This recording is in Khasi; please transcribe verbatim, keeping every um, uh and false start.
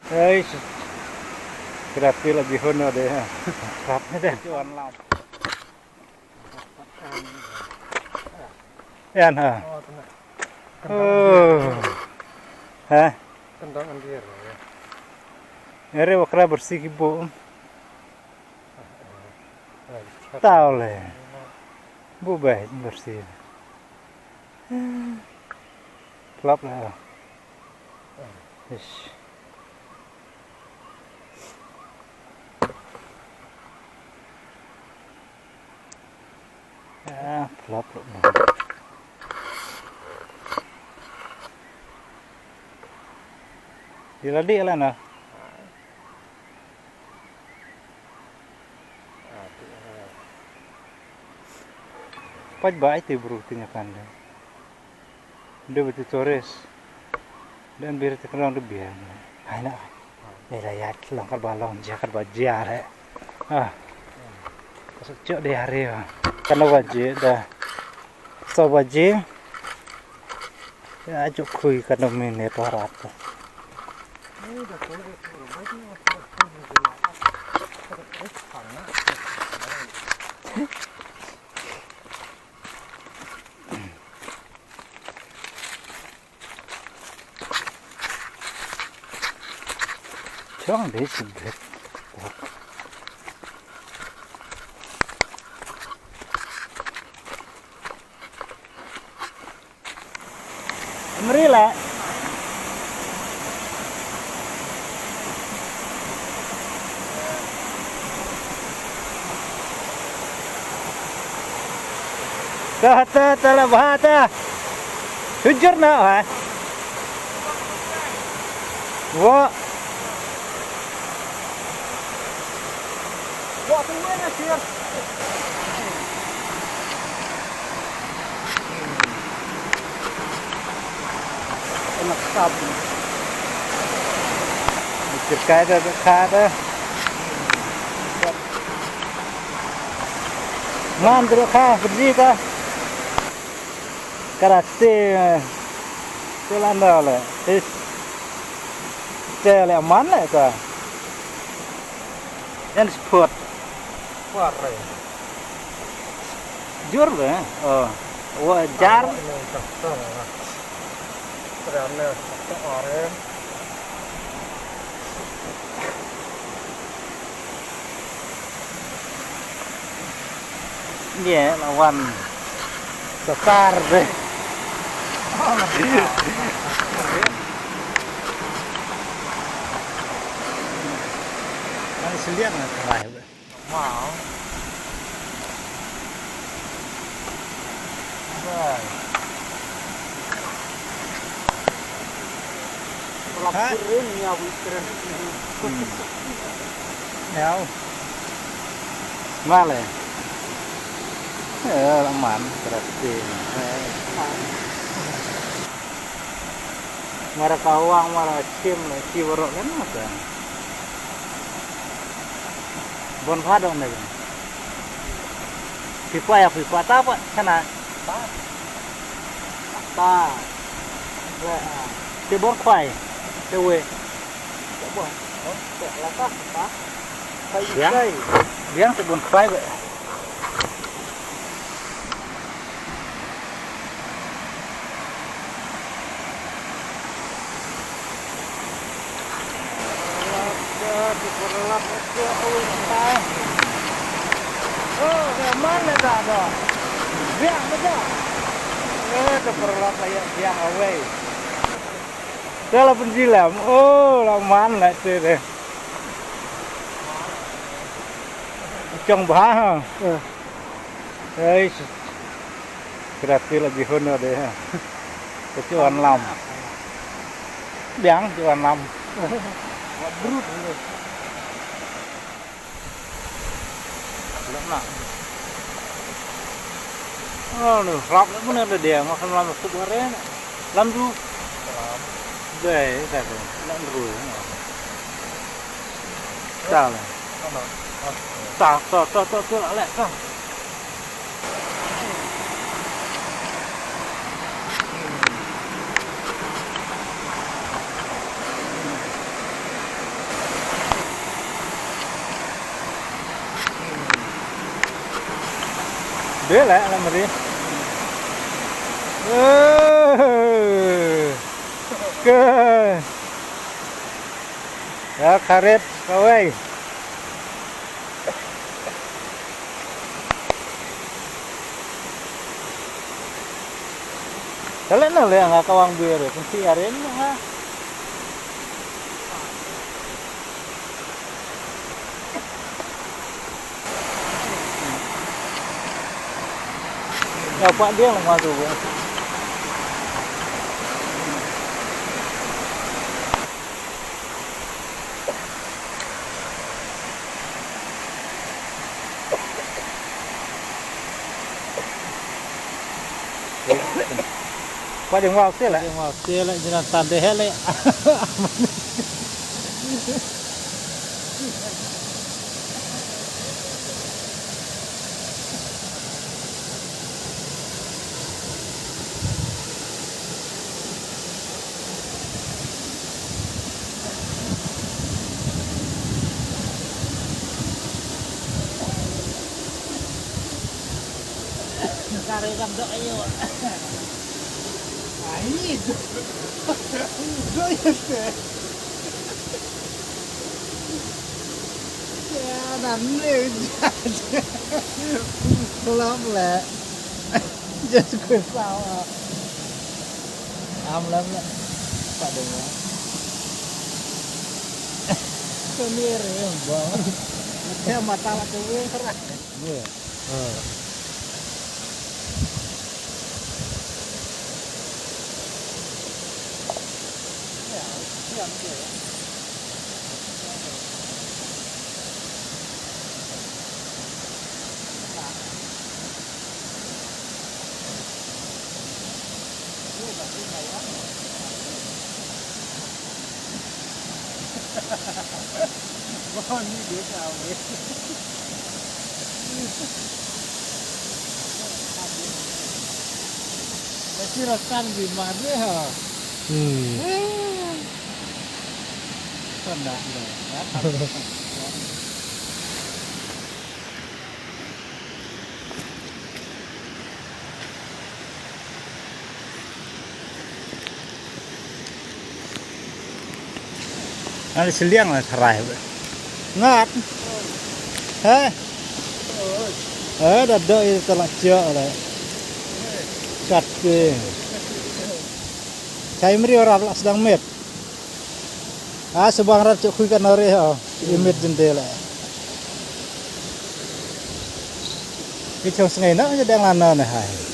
Hei, shit. Kira pil lagi hono deh, ha. Krap ni deh. Cuan lam. Yan, ha. Oh, tengah. Oh. Ha? Tendang andir, ya. Ere wakra bersih ki bu. Tau le. Bu bai bersih. Plop le. Ish. Ah, plop, plop, plop. Di ladi lah na. Pait ba ai te bru te nyakan de. De betu tourist. Dan bir te kenong de biang. Hai na. Ni la yat long kar ba long jia kar ba jia re. Ah. Kasut cok de hari. Kan ba jia da. So ba jia. Ya, ajuk khui ka dom ni ne to rat. Chong de sibet. Mri la. Ta, ta, ta la bha ta. Hujur na, ha. Wo. Anak sabun. Dikirkai da, da, ka da. Man, da, ka, pergi ka. Karate. Te landa le. Ish. Te le man le ka. En sport. Kuare. Jur be. Oh. Wa jar. Terane. Ye, lawan. Sesar deh. Kan seliang lah, kerai. Wow. Bye. Ha? Keren ya, wih, keren. Hmm. Yaw. Male. Eh, laman, berarti. Man. Mara kawang, mara chim, la chi warok kan mata. Bon kha dong ne. Pipa ya, pipa ta pa sana. Ta. Te bon khwai. Te we. Te bon. Te la ta ta. Biang. Biang te bon khwai be. Te la pynjilam. Oh, la man la te de. Chong bha ha. Eh. Hei, kira pil lagi hono de ha. Te chuan lam. Biang chuan lam. Lep na. Oh, ni rap lep mana de dia, makan lam kubar ya. Lam du. Dei, dei, dei. Lam ru. Ta la. Ta, ta, ta, ta, ta, la, ta. Dei lah, lah mari. Eh, ke. Ya, karet kawai. Kalau na le nga kawang bir, kunci arin ha. Ya, pak dia lah masuk. Pat ding wal sil eh. Ding wal sil eh, jiran tan deh eh. Kare kam dok ayo. Ai, dok ayo te. Ya, nan le. Kelap le. Just gue salah. Am lam le. Tak dengar. Kemir ya, bang. Ya, mata lah kemir. Gue. Boni dia tahu. Mesti rakan di mana ha? Hmm. Kena dah. Ani siliang la tharai. Ngat. He. He, da do i tala cio la. Kat ke. Chai mri ora la sedang met. Ah, subang rat cuk khui kan ore ho. I met jendela. Ki chong sengai na, dang lana na hai.